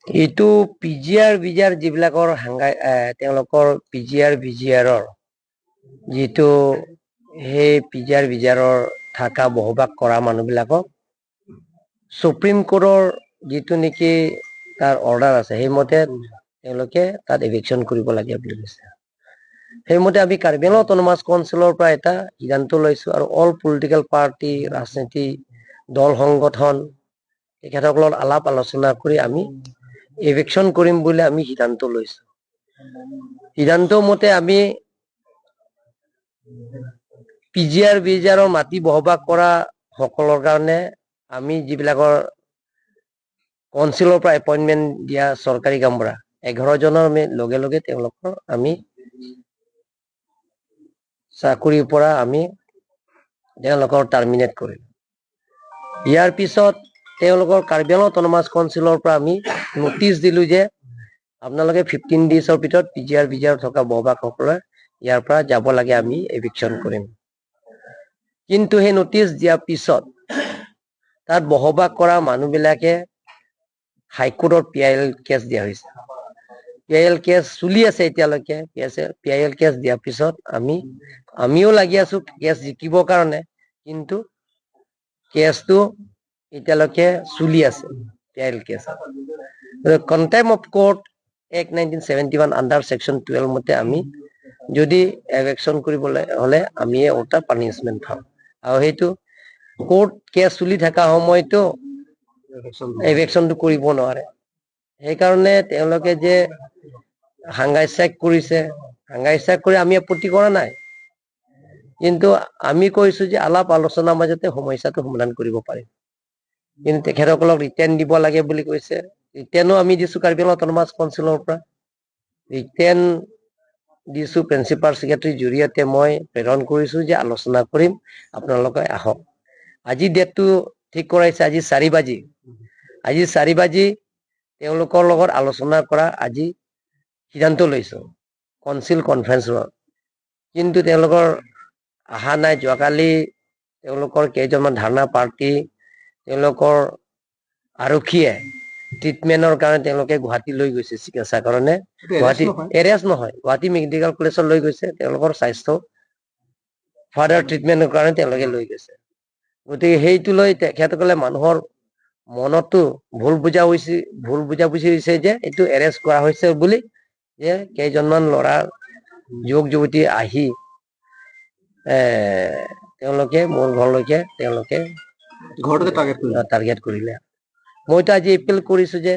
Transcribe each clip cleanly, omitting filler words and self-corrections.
এইটো PGR BGR যিবিলাকৰ হাংগাই, তেওঁলোকৰ পিজিআৰ বিজিআৰৰ যিটো, সেই পিজিআৰ বিজিআৰৰ থকা বসবাস কৰা মানুহবিলাকক সুপ্ৰিম কোৰ্টৰ যিটো নেকি তাৰ অৰ্ডাৰ আছে, সেইমতে তেওঁলোকে তাত এভিকশ্যন কৰিব লাগে বুলি কৈছে। সেইমতে আমি কাৰ্বি আংলং অট'নমাছ কাউন্সিলৰ পৰা এটা সিদ্ধান্ত লৈছোঁ আৰু অল পলিটিকেল পাৰ্টি, ৰাজনীতি দল সংগঠন, তেখেতসকলৰ আলাপ আলোচনা কৰি আমি এভিকশ্যন কৰিম বুলি আমি সিদ্ধান্ত লৈছোঁ। সিদ্ধান্ত মতে আমি পিজিআৰ বিজিআৰৰ মাটি বসবাস কৰা সকলৰ কাৰণে আমি যিবিলাকৰ কাউন্সিলৰ পৰা এপইণ্টমেণ্ট দিয়া চৰকাৰী কামবুঢ়া 11 জনৰ, আমি লগে লগে তেওঁলোকৰ আমি চাকৰিৰ পৰা আমি তেওঁলোকৰ টাৰ্মিনেট কৰিম। ইয়াৰ পিছত তেওঁলোকৰ কাৰ্বি আংলং অট'নমাছ কাউন্সিলৰ পৰা আমি নটিচ দিলো যে আপোনালোকে 15 ডেইজৰ ভিতৰত পিজিআৰ বিজিআৰ থকা বসবাসকলে ইয়াৰ পৰা যাব লাগে, আমি এভিকশ্যন কৰিম। কিন্তু সেই নটিচ দিয়াৰ পিছত তাত বসবাস কৰা মানুহবিলাকে হাইকোৰ্টত পিআইএল কেছ দিয়া হৈছে। পিআইএল কেছ চলি আছে এতিয়ালৈকে। পিআইএল কেছ দিয়াৰ পিছত আমিও লাগি আছো কেছ জিকিবৰ কাৰণে, কিন্তু কেছটো এতিয়ালৈকে চলি আছে PIL cash. Contempt of Court Act 1971 under section 12 মতে আমি যদি এভিকশ্যন কৰিবলৈ হ'লে আমি ওল্টা পানিছমেণ্ট পাম আৰু সেইটো কোৰ্ট কেছ চলি থকা সময়তো এভিকশ্যনটো কৰিব নোৱাৰে। সেইকাৰণে তেওঁলোকে যে হাংগাৰ ষ্ট্ৰাইক কৰিছে, হাংগাৰ ষ্ট্ৰাইক কৰি আমি আপত্তি কৰা নাই, কিন্তু আমি কৈছো যে আলাপ আলোচনাৰ মাজতে সমস্যাটো সমাধান কৰিব পাৰিম। কিন্তু তেখেতসকলক ৰিটাৰ্ণ দিব লাগে বুলি কৈছে। ৰিটাৰ্ণো আমি দিছো। কাৰ্বি আংলং অট'নমাছ কাউন্সিলৰ পৰা ৰিটাৰ্ণ দিছো। প্ৰিন্সিপাল ছেক্ৰেটাৰীৰ জৰিয়তে মই প্ৰেৰণ কৰিছো যে আলোচনা কৰিম, আপোনালোকে আহক। আজি ডেটটো ঠিক কৰাইছে। আজি 4 বাজি তেওঁলোকৰ লগত আলোচনা কৰা আজি সিদ্ধান্ত লৈছো কনচিল কনফাৰেন্সত, কিন্তু তেওঁলোকৰ অহা নাই। যোৱাকালি তেওঁলোকৰ কেইজনমান ধাৰণা পাৰ্টি, তেওঁলোকৰ আৰক্ষীয়ে ট্ৰিটমেণ্টৰ কাৰণে তেওঁলোকে গুৱাহাটী লৈ গৈছে, চিকিৎসাৰ কাৰণে গুৱাহাটী। এৰেষ্ট নহয়, গুৱাহাটী মেডিকেল কলেজত লৈ গৈছে। তেওঁলোকৰ স্বাস্থ্য ফাৰ্ডাৰ ট্ৰিটমেণ্টৰ কাৰণে তেওঁলোকে লৈ গৈছে। গতিকে সেইটো লৈ তেখেতসকলে মানুহৰ মনতো ভুল বুজা হৈছে, ভুল বুজাবুজি হৈছে যে এইটো এৰেষ্ট কৰা হৈছে বুলি, যে কেইজনমান ল'ৰা, যুৱক যুৱতী আহি তেওঁলোকে মোৰ ঘৰলৈকে তেওঁলোকে ঘৰটোকে টাৰ্গেট কৰিলে। টাৰ্গেট কৰিলে। মইতো আজি এপিল কৰিছো যে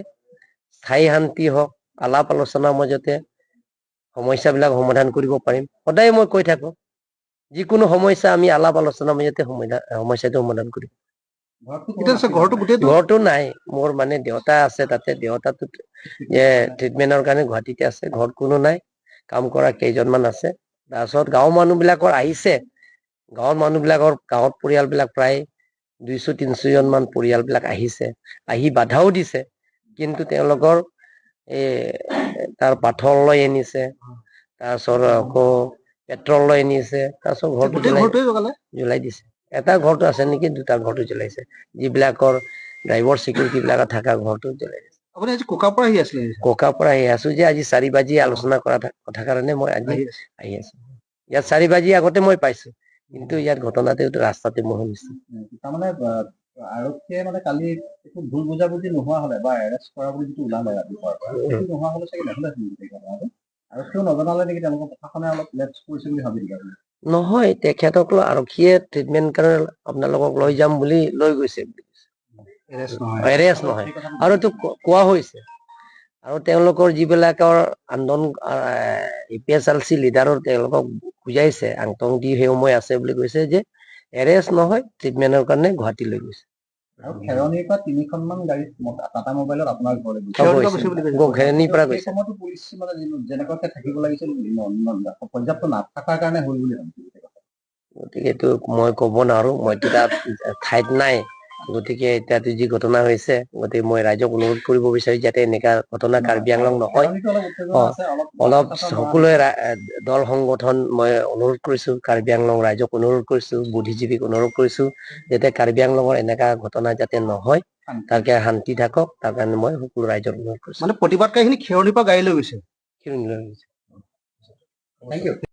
স্থায়ী শান্তি হওক, আলাপ আলোচনাৰ মাজতে সমস্যাবিলাক সমাধান কৰিব পাৰিম। সদায় মই কৈ থাকো, যিকোনো সমস্যা আমি আলাপ আলোচনাৰ মাজতে সমস্যাটো সমাধান কৰিম। এতিয়া আছে ঘৰটো গোটেইটো? ঘৰটো নাই মোৰ, মানে দেউতা আছে তাতে। দেউতাটো যে ট্ৰিটমেণ্টৰ কাৰণে গুৱাহাটীতে আছে। ঘৰত কোনো নাই, কাম কৰা কেইজনমান আছে। তাৰপিছত গাঁৱৰ মানুহবিলাকৰ আহিছে। গাঁৱৰ মানুহবিলাকৰ, গাঁৱত পৰিয়ালবিলাক প্ৰায় 200-300 জনমান পৰিয়ালবিলাক আহিছে, আহি বাধাও দিছে। কিন্তু তেওঁলোকৰ এই তাৰ পাথৰ লৈ আনিছে, তাৰপিছত আকৌ পেট্ৰল লৈ আনিছে, তাৰপিছত ঘৰটো গোটেই জ্বলাই ঘৰটোৱে জ্বলালে? জ্বলাই দিছে। এটা ঘৰটো আছে নেকি, দুটা ঘৰটো জ্বলাইছে। যিবিলাকৰ ড্ৰাইভাৰ চিকিউৰিটি বিলাকৰ থকা ঘৰটো জ্বলাই দিছে। আপুনি আজি কোকাৰ পৰা আহি আছিলে? কোকাৰ পৰা আহি আছো যে আজি 4 বাজি আলোচনা কৰা কথা কাৰণে মই আজি আহি আছে। আহি আছো। ইয়াত 4 বাজি আগতে মই পাইছো, কিন্তু ইয়াত ঘটনাটো ৰাস্তাতে মই শুনিছো। তাৰমানে আৰক্ষীয়ে মানে কালি একো ভুল বুজাবুজি নোহোৱা হলে বা এৰেষ্ট কৰা বুলি যিটো ওলালে ৰাতিপুৱাৰ পৰা, সেইটো নোহোৱা হলে চাগে নহ'লেহেঁতেন গোটেই ঘটনাটো। আৰক্ষীয়েও নজনালে নেকি? তেওঁলোকৰ প্ৰশাসনে অলপ লেপছ কৰিছে বুলি ভাবি নেকি আপুনি? নহয়, তেখেতসকলক আৰক্ষীয়ে ট্ৰিটমেণ্ট কাৰণে আপোনালোকক লৈ যাম বুলি লৈ গৈছে বুলি কৈছে। এৰেষ্ট নহয়। এৰেষ্ট নহয়। সেই কথাটো। আৰু এইটো কোৱা হৈছে আৰু তেওঁলোকৰ যিবিলাকৰ আন্দোলন, এপিএছএলচি লিডাৰৰ, তেওঁলোকক বুজাইছে, আংটং দি সেই সময় আছে বুলি কৈছে যে এৰেষ্ট নহয়, ট্ৰিটমেণ্টৰ কাৰণে গুৱাহাটী লৈ গৈছে। আৰু খেৰণিৰ পৰা তিনিখনমান গাড়ীত টাটা মোবাইলত আপোনাৰ ঘৰলৈ গৈছে। খেৰণিৰ পৰা গৈছে বুলি কৈছে। খেৰণিৰ পৰা সেই গৈছে। সময়তো পুলিচ মানে যেনেকুৱাকে থাকিব লাগিছিল, পৰ্যাপ্ত নাথাকাৰ কাৰণে হ'ল বুলি ভাবিছো গোটেই কথাটো। গতিকে এইটো মই ক'ব নোৱাৰো, মইতো তাত ঠাইত নাই। গতিকে এতিয়াতো যি ঘটনা হৈছে, গতিকে মই ৰাইজক অনুৰোধ কৰিব বিচাৰো যাতে এনেকা ঘটনা কাৰ্বি আংলং নহয়। খেৰণিটো অলপ উত্তেজনা আছে, অলপ অলপ মাথা চাথা মৰা। সকলোৱে দল সংগঠন মই অনুৰোধ কৰিছো, কাৰ্বি আংলং ৰাইজক অনুৰোধ কৰিছো, বুদ্ধিজীৱীক অনুৰোধ কৰিছো যাতে কাৰ্বি আংলঙৰ এনেকা ঘটনা যাতে নহয়। তাকে শান্তি থাকক, তাৰ কাৰণে মই সকলো ৰাইজক অনুৰোধ কৰিছো। মানে প্ৰতিবাদকাৰীখিনি খেৰণিৰ পৰা গাড়ী লৈ গৈছে। খিৰণি লৈ গৈছে। Thank U.